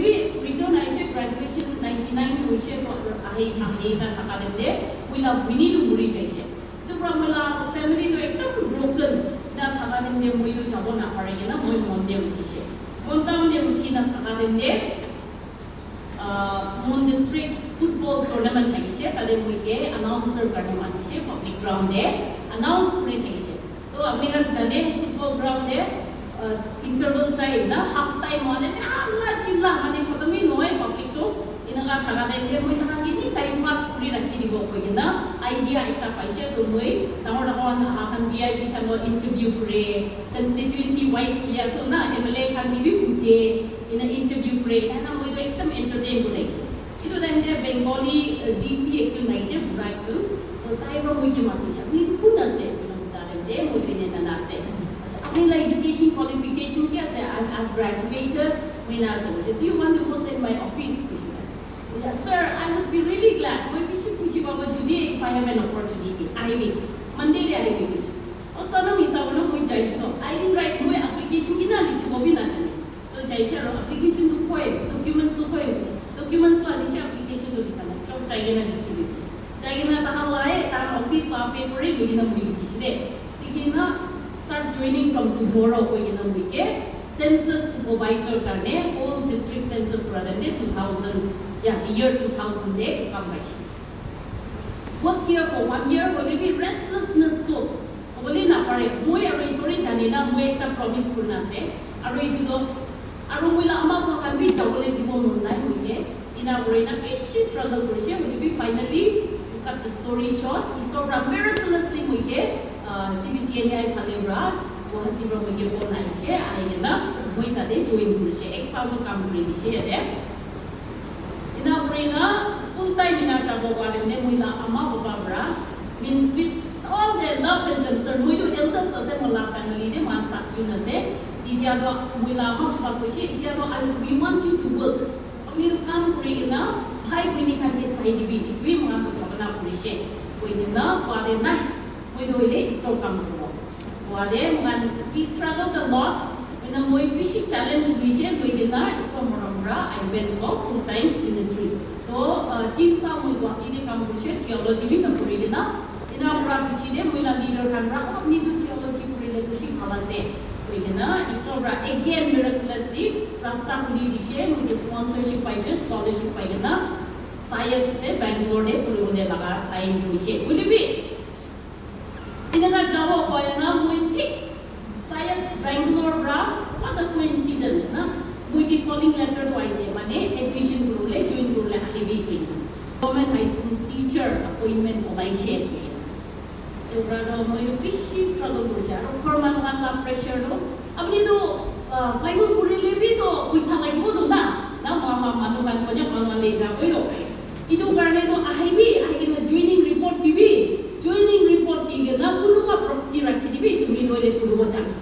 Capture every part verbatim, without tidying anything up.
Return ahishe, graduation ninety nine hoishe, to ahi, ahi na thaka time te, moi la bhini tu muri jaishe. Etu pra moi la family tu ekdam broken na thaka time te, moi tu jabo na pare kena, moi Mon te rukishe. Mon town te ruki na thaka time te, ah, Mon district football tournament thakishe, tate moi ke announcer karne matishe, public ground te announce kuri thakishe. To apni khan jane football ground te, uh, interval time na, half time hoile halla chilla, mane khatam hi nohoi, public to enaka thaka time te moi thaka kini time pass kuri rakhi dibo koi kena idea ekta paishe. To moi dangor dangor khan aha khan V I P khan lo interview kure, constituency wise kile aso na, M L A khan ke bi pute, ena interview kure, ena moi to ekdam entertain kuri aishe. Etu time te Bengali, uh, D C ekjon ahishe, bura ekjon. To tai pra moi ke matishe, "Apni etu kun ase?" Etu koi time te moi tu ena ena ase. "Apni la education qualification ki ase?" "I, I've graduated." Moi ena ase koishe. "Do you want to work in my office?" koishe. Koishe, "Sir, I would be really glad." Moi bishi khushi pabo jodi if I have an opportunity. Ahibi. Monday te ahibi koishe. O sanam hisab para moi jaishe to. I didn't write, moi application kina likhibo bi najane. To jaishe aro application tu koi, documents tu koi, documents tu anishe, application tu likha nai, chop jai kena likhi di. Jai kena tahan la, eh, tahan office la paper eh, likhi na moi likhishe de. Likhi na start joining from tomorrow koi kena moi ke census supervisor karne, whole district census kura time te two thousand, yeah, the year two thousand de kam paishe. Worked here for one year, hoile bi restlessness tu hobole napare. Moi aru Isore jane na, moi ekta promise kurina ase. Aru etu toh, aru moi la ama baba khan bi jabole dibo mon nai moi ke. Ena kuri na bishi struggle kurishe. Hoile bi finally to cut the story short, Isor pra miraculously moi ke, ah, C B C N E I phale pra, Guwahati pra moi ke phone ahishe, ahi kena moi tate join kurishe. Ek saal moi kam kuri dishe yate. Ena kuri na full time ena jabo karone moi la ama baba pra, means with all their love and concern, moi tu eldest ase moi la family te, moi saat jun ase. Etia to moi la ama baba koishe, etia to I, we want you to work. Apni tu kam kuri kena bhai bhoni khan ke sai dibi, etu moi khan tu bhabana kurishe. Koi kena koa te nai, moi tu hoile Isor kam kuribo. Koa te moi khan, we struggled a lot. Ena moi bishi challenge loishe, loi kena Isor morom pra I went for full time ministry. To, uh, tin saal moi Guwahati te kam kurishe, theology bi na puri kena. Ena pra piche te moi la leader khan pra, "Oh, apni tu theology kurile bishi bhal ase," koi kena Isor pra again miraculously rasta khuli dishe, moi ke sponsorship paishe, scholarship pai kena SAIEBS te Bangalore te puribole laga time hoishe. Hoile bi, eneka jabo pare na, moi thik SAIEBS Bangalore pra, what a coincidence na, moi ke calling letter tu aishe, mane admission kuribole, join kuribole ahibi koi kena. Government High School teacher appointment olaishe. Etu pra to moi bishi struggle kurishe, aru ghor manu khan la pressure to, apni to, ah, Bible kurile bi to poisa lagibo to na, na moi khan manu khan kone moi khan le ena koi lo. Etu karone to ahibi, ahi kena joining report dibi, joining report di kena kunuba proxy rakhi dibi, tumi loile kuribo jana.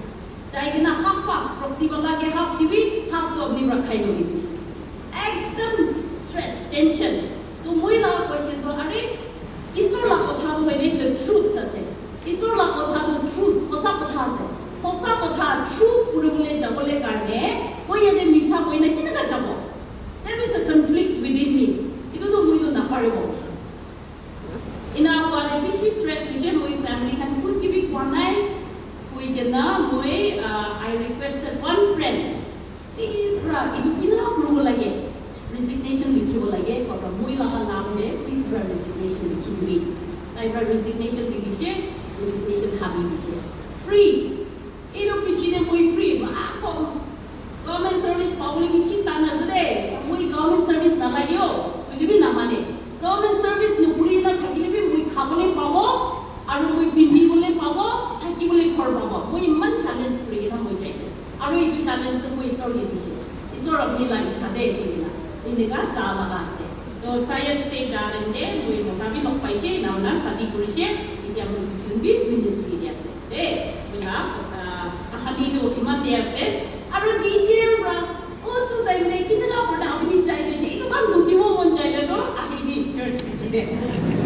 Jai kena half half, proxy wala ke half dibi, half to apni para khai lobi. Ekdam stress, tension. To moi la question to, are, Isor la kotha to hoile the truth ase. Isor la kotha to truth, hosa kotha ase. Hosa kotha, truth kuribole jabole karne, moi yate misa koi na kinaka jabo? There is a conflict within me. Etu to moi to naparibo. Ena koa te bishi stress hoishe, moi family khan kun ke bi koa nai. Koi kena moi, uh, I requested one friend, "Please, bra, etu kina kuribo lage? Resignation likhibo lage," koa pra moi laga naam te, "Please, bra, resignation likhi dibi." Tai pra resignation likhishe, resignation habi dishe. Free. Etu piche te moi free, ah, ko-, government service pabole bishi tan ase de. Moi government service nalage o, koile bi namane. Government service nokuri na thakile bi moi khabole pabo, aru moi pindibole pabo, thakibole ghor pabo. Moi iman challenge kuri kena moi jaise. Aru etu challenge tu moi Isor ke dise. Isor apni la ichha de, koile na. Eneka ja laga ase. To SAIEBS te ja time te moi mota bi log paise, ena hoina shadi kurise, etia moi duijon bi ministry te ase. De, moi la, ah, kahani tu iman de ase. Aru detail pra, oh, tu time te kineka kurina apni jai jaise, etu khan hunibo mon jai le to, ahibi church piche te.